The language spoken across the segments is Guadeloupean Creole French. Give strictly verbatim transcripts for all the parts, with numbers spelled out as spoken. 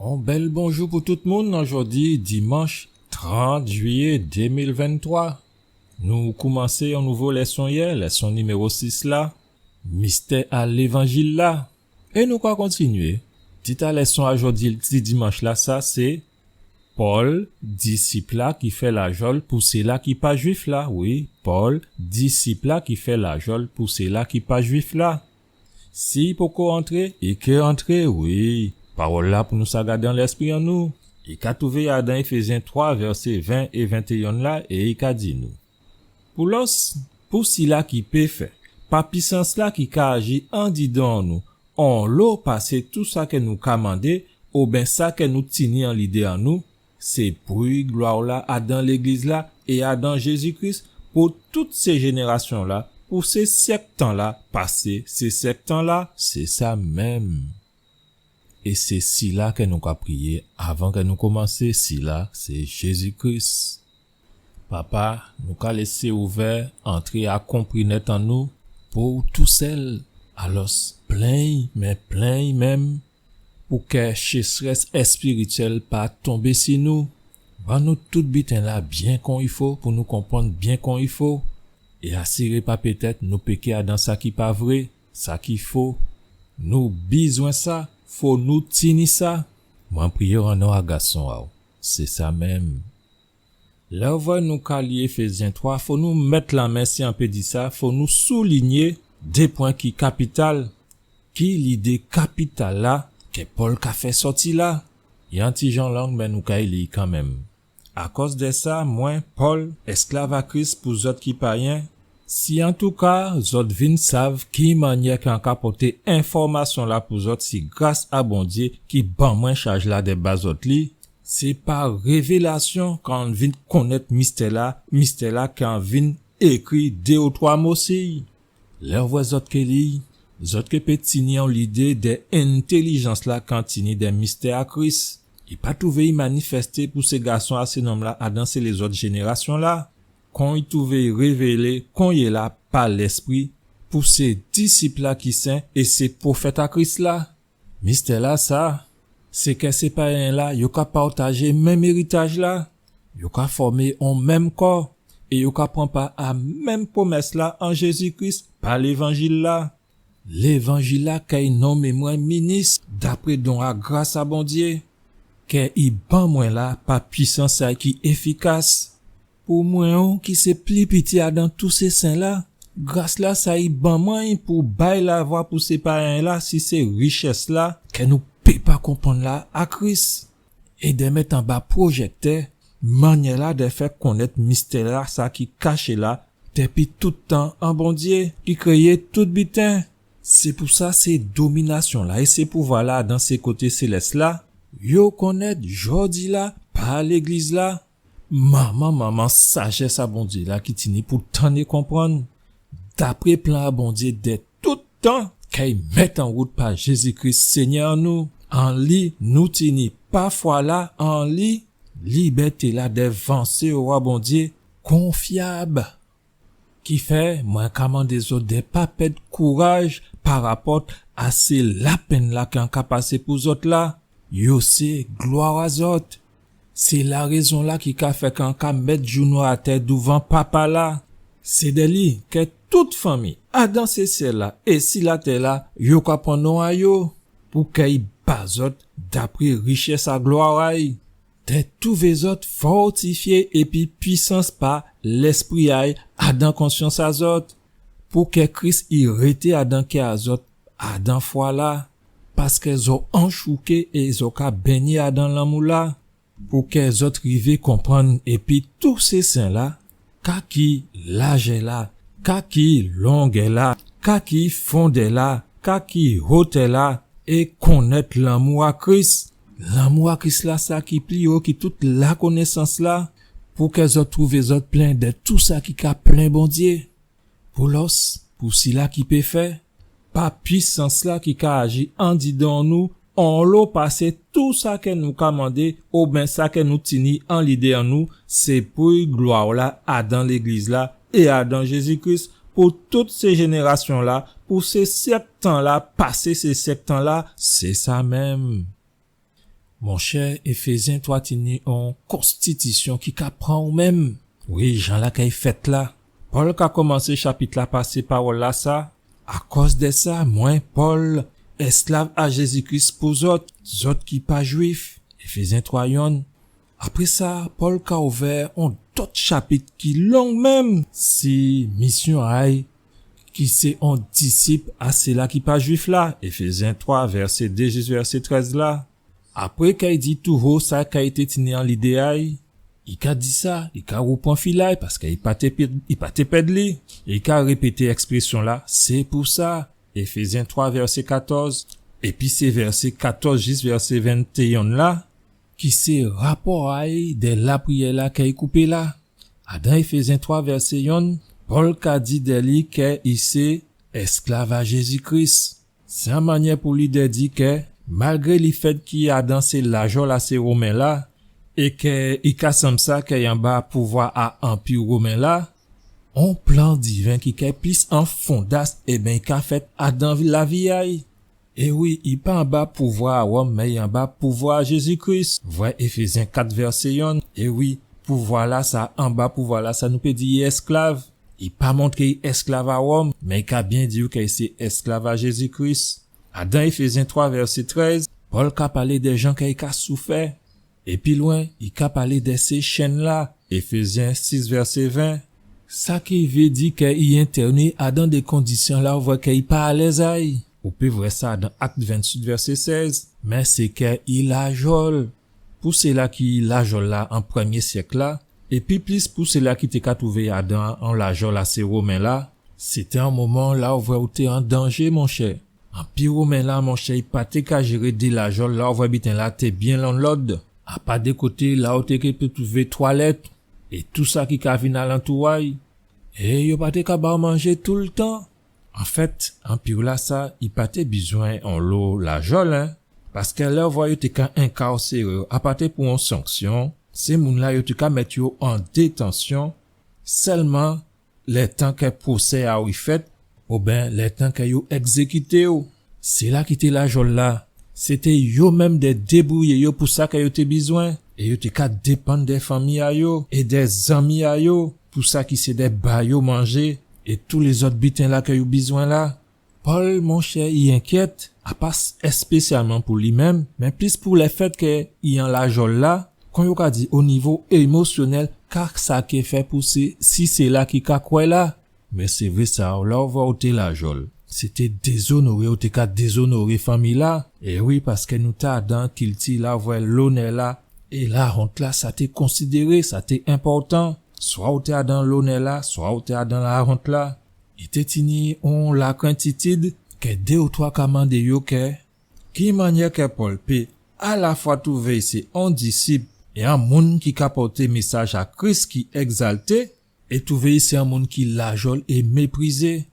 On bèl bonjou pou tout moun. Jòdi dimanch trant jwiyé dé mil venntwa. Nou koumansé on nouvo lèson yè, lèson niméwo sis la, mistè a lévanjil la. É nou ka kontinyé. Tit a lèson a jòdi, ti dimanch la, sa sé Pòl, disip la ki fè lajòl pou sila ki pa jwif la. Wi, Pòl, disip la ki fè lajòl pou sila ki pa jwif la. Si i poko antré, i ké antré, wi. Pawòl la pou nou sa gadé an lèspri an nou. I ka twouvé adan Éfézyen twa, vèsé ven é ventéyen la, é i ka di nou: Pou lòs, pou sila ki pé fè, pa pisans la ki ka aji andidan an nou, onlo pasé tou sa ke nou ka mandé, oben sa ke nou tini an lidé an nou, sé pou glwa la adan légliz la é adan Jézi Kris, pou tout sé jénérasyon la, pou sé syèk tan la pasé sé syèk tan la, sé sa menm. É sé sila ke nou ka priyé avan ke nou komansé, sila sé Jézi Kris. Papa, nou ka lésé ouvè antré a konprinèt an nou pou ou tousèl. Alòs, plen'y, mé plen'y menm, pou ke séchrès èspirityèl pa tonbé si nou. Ban nou tout biten la byen kon i fo, pou nou konprann byen kon i fo, é asiré pa pétèt nou péké adan sa ki pa vré, sa ki fo. Nou bizwen sa, fo nou tini sa. Mwen priyé an non a Gason a'w. Sé sa menm. Lè ou vwè nou ka li Éfézyen twa, fo nou mèt lanmen, si an pé di sa, fo nou soulinyé dé pwen ki kapital. Ki lidé kapital la ke Pòl ka fè sòti la? I an ti jan long, mé nou kay li kanmenm. Akòz dè sa, mwen, Pòl, èsklav a Kris pou zòt ki payen, si antouka zòt vin sav ki mannyè ke an ka pòté enfòmasyon la pou zòt, si gras a Bondyé ki ban mwen chaj la dè ba zòt li, sé pa révélasyon ke an vin konnèt mistè la, mistè la ke an vin ékri dé ou twa mo si'y. Lè ou vwè zòt ké li'y, zòt ké pé tini on lidé dè entèlijans la ke an tini dè mistè a Kris. I pa twouvé i manifèsté pou sé gason a sé nonm la adan sé lézòt jénérasyon la, kon i twouvé i révélé konyéla pa Lèspri pou sé disip la ki sen é sé pwofèt a Kris la. Mistè la sa, sé ke sé payen la, yo ka pawtajé menm éritaj la, yo ka fòmé on menm kò, é yo ka pran pa a menm pwomès la an Jézi Kris pa lévanjil la. Lévanjil la kay nonmé mwen minis dapré don a gras a Bondyé, ke i ban mwen la pa pwisans a'y ki éfikas. Pou mwen, ou ki sé pli piti adan tout sé sen la, gras la sa i ban mwen pou bay lavwa pou sé payen la si sé richès la ke nou pé pa konprann la a Kris, é dè mèt anba pwojèktè mannyè la dè fè konnèt mistè la sa ki kaché la dèpi tout tan an Bondyé ki kréyé tout biten. Sé pou sa sé dominasyon la é sé pouvwa la adan sé koté sélès la, yo konnèt jòdi la pa légliz la. Manman, manman sajès a Bondyé la ki tini pou tann é konprann, dapré plan a Bondyé dè tout tan, kay mèt an wout pa Jézi Kris Sényè an nou. An li, nou tini pa fwa la, an li, libèté la dè vansé owa Bondyé konfyab. Kifè, mwen ka mandé zòt dè pa pèd kouraj parapòt a sé lapenn la ke an ka pasé pou zòt la. Yo sé glwa a zòt. Sé larézon la ki ka fè ke an ka mèt jounou atè douvan Papa la. Sé dè li ke tout fanmi, adan sé syèl la é si latè la, yo ka pran non a yo, pou ke i ba zòt dapré richès a glwa a'y, dè twouvé zòt fòtifyé épi pwisans pa Lèspri a'y adan konsyans a zòt, pou ke Kris i rété adan kè a zòt adan fwa la, paskè zò anchouké é zò ka bengné adan lanmou la, pou ke zòt rivé konprann épi tout sé sen la, ka ki lajè la, ka ki longè la, ka ki fondè la, ka ki hotè la, é konnèt lanmou a Kris. Lanmou a Kris la, sa ki pli ho ki tout lakonésans la, pou ke zòt twouvé zòt plen dè tou sa ki ka plen Bondyé. Pou lòs, pou sila ki pé fè, pa pwisans la ki ka aji andidan nou, onlo pasé tou sa ke nou ka mandé, oben sa ke nou tini an lidé an nou, sé pou glwa la adan légliz la é adan Jézi Kris, pou tout sé jénérasyon la, pou sé syèk tan la, pasé sé syèk tan la, sé sa menm. Monchè, Éfézyen twa tini on konstitisyon ki ka pran ou menm. Wi, jan la kay fèt la. Pòl ka koumansé chapit la pa sé pawòl la sa. Akòz dè sa, mwen, Pòl, èsklav a Jézi Kris pou zòt, zòt ki pa Jwif. Éfézyen twa yonn. Apré sa, Pòl ka ouvè on dòt chapit ki long menm si misyon a'y, ki sé on disip a sila ki pa Jwif la. Éfézyen twa, vèsé dé jis vèsé trèz la. Apré kè i di tou wo sa kè i té tini an lidé a'y, i ka di sa, i ka woupran fil a'y, paskè i pa té pèd, i pa té pèd li. I ka répété èksprésyon la, sé pou sa. Éfézyen twa, vèsé katòz. Épi sé vèsé katòz jis vèsé ventéyonn la, ki sé rapò a'y dè lapriyè la kè i koupé la. Adan Éfézyen twa vèsé yonn, Pòl ka di dè li kè i sé èsklav a Jézi Kris. Sé an mannyè pou li dè di kè, malgré lifèt ki adan sé lajòl a sé Women la, é kè i ka sanm sa kè i anba pouvwa a Anpi Women la, on plan diven ki kè plis an fondas, ében, i ka fèt adan lavi a'y. É wi, i pa anba pouvwa a Wòm, mé i anba pouvwa a Jézi Kris. Vwè Éfézyen kat vèsé yonn. É wi, pouvwa la sa, anba pouvwa la sa, nou pé di i èsklav. I pa montré i èsklav a Wòm, mé i ka byen di kè i sé èsklav a Jézi Kris. Adan Éfézyen twa vèsé trèz, Pòl ka palé dè jan kè i ka soufè. É pi lwen, i ka palé dè sé chenn la, Éfézyen sis vèsé ven. Sa ki vé di kè i entèné adan dé kondisyon la ou vwè kè i pa alèz a'y. Ou pé vwè sa adan Akt venntuit vèsé sèz. Mé sé kè i lajòl. Pou sila ki lajòl la an prèmyé syèk la, épi plis pou sila ki té ka twouvé adan on lajòl a sé Women la, sé té on moman la ou vwè ou té an danjé, monchè. Anpi Women la, monchè, i pa té ka jéré dé lajòl la ou vwè biten la té byen an lòd. Apa dé koté la ou té ké pé twouvé twalèt é tou sa ki ka vin alantou a'y. É yo pa té ka ba'w manjé toultan. Anfèt, anpi la sa, i pa té bizwen onlo lajòl, en. Paskè lè ou vwè yo té ka enkarséré'w, apa té pou on sanksyon, sé moun la yo té ka mèt yo an détansyon, sèlman lè tan kè pwosè a'w i fèt, oben lè tan kè yo ègzékité'w. Sila ki té lajòl la, sé té yo menm dè débrouyé yo pou sa kè yo té bizwen, é yo té ka dépann dè fanmi a yo é dè zanmi a yo pou sa ki sé dè ba yo manjé é tou lézòt biten la kè yo bizwen la. Pòl, monchè, i enkyèt, apa s-, èspésyalman pou li menm, mé plis pou lèfèt kè i an lajòl la, kon yo ka di, o nivo émosyonèl, ka sa ké fè pou sé, si sila ki ka kwè la. Mé sé vré sa, la ou vwè ou té lajòl. Sé té dézonoré, ou té ka dézonoré fanmi la. É wi, paskè nou té adan kilti la, ou vwè lonè la, é lawont la, sa té konsidéré, sa té enpòtan. Swa ou té adan lonè la, swa ou té adan lawont la. I té tini on lakrentitid kè dé ou twa ka mandé yo kè, ki mannyè kè Pòl pé alafwa twouvé i sé on disip é on moun ki ka pòté mésaj a Kris ki ègzalté, é twouvé i sé on moun ki lajòl é méprizé?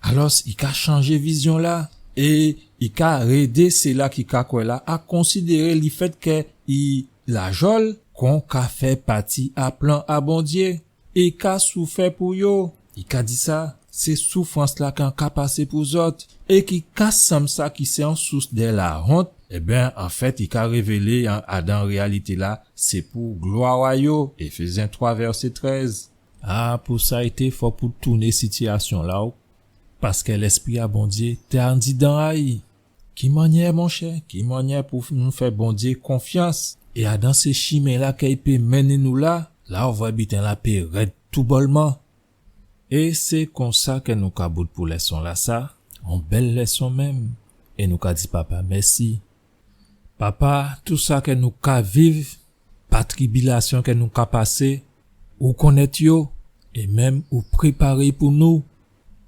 Alòs, i ka chanjé vizyon la, é i ka édé sila ki ka kwè la a konsidéré lèfèt kè i lajòl kon ka fè pati a plan a Bondyé. I ka soufè pou yo. I ka di sa, sé soufrans la k'an ka pasé pou zòt, é ki ka sanm sa ki sé on sous dè lawont, ében, anfèt, i ka révélé an, adan réyalité la, sé pou glwa a yo, Éfézyen twa, vèsé trèz. A, pou sa, i té fò pou tounen sitiyasyon la, o, paskè Lèspri a Bondyé té andidan a'y. Ki mannyè, monchè, ki mannyè pou nou fè Bondyé konfyans? É adan sé chimen la kè i pé mennen nou la, la ou vwè biten la pé rèd toubòlman. É sé konsa kè nou ka bout pou lèson la sa, on bèl lèson menm. É nou ka di Papa mèsi. Papa, tou sa kè nou ka viv, pa tribilasyon kè nou ka pasé, ou konnèt yo, é menm ou préparé pou nou,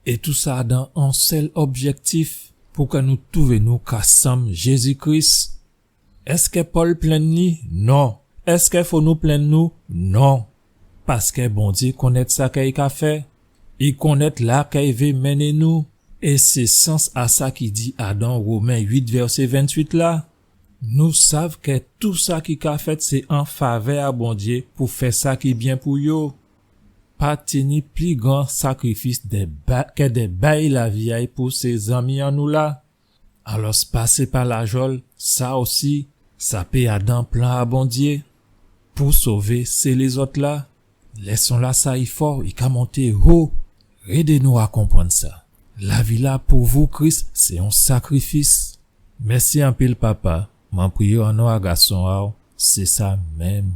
é tou sa dan on sèl objèktif, pou kè nou twouvé nou ka sanm Jézi Kris. Èskè Pòl plenn li? Non. Èskè fò nou plenn nou? Non. Paskè Bondyé konnèt sa kè i ka fè. I konnèt la kè i vé mennen nou. É sé sans a sa ki di adan Women uit vèsé ventuit la. Nou sav kè tou sa ki ka fèt sé an favè a Bondyé pou fè sa ki byen pou yo. Pa tini pli gran sakrifis dè ba-, kè dè bay lavi a'y pou sé zanmi an nou la. Alòs, pasé pa lajòl, sa osi, Sa pé adan plan a Bondyé pou sové sé lézòt-la. Lèson-lasa i fò, i ka monté ho. Rédé nou a konprann sa. Lavi-la pou vou Kris sé on sakrifis. Mèsi anpil Papa. Mwen priyé an non a Gason a-w. Sé sa menm.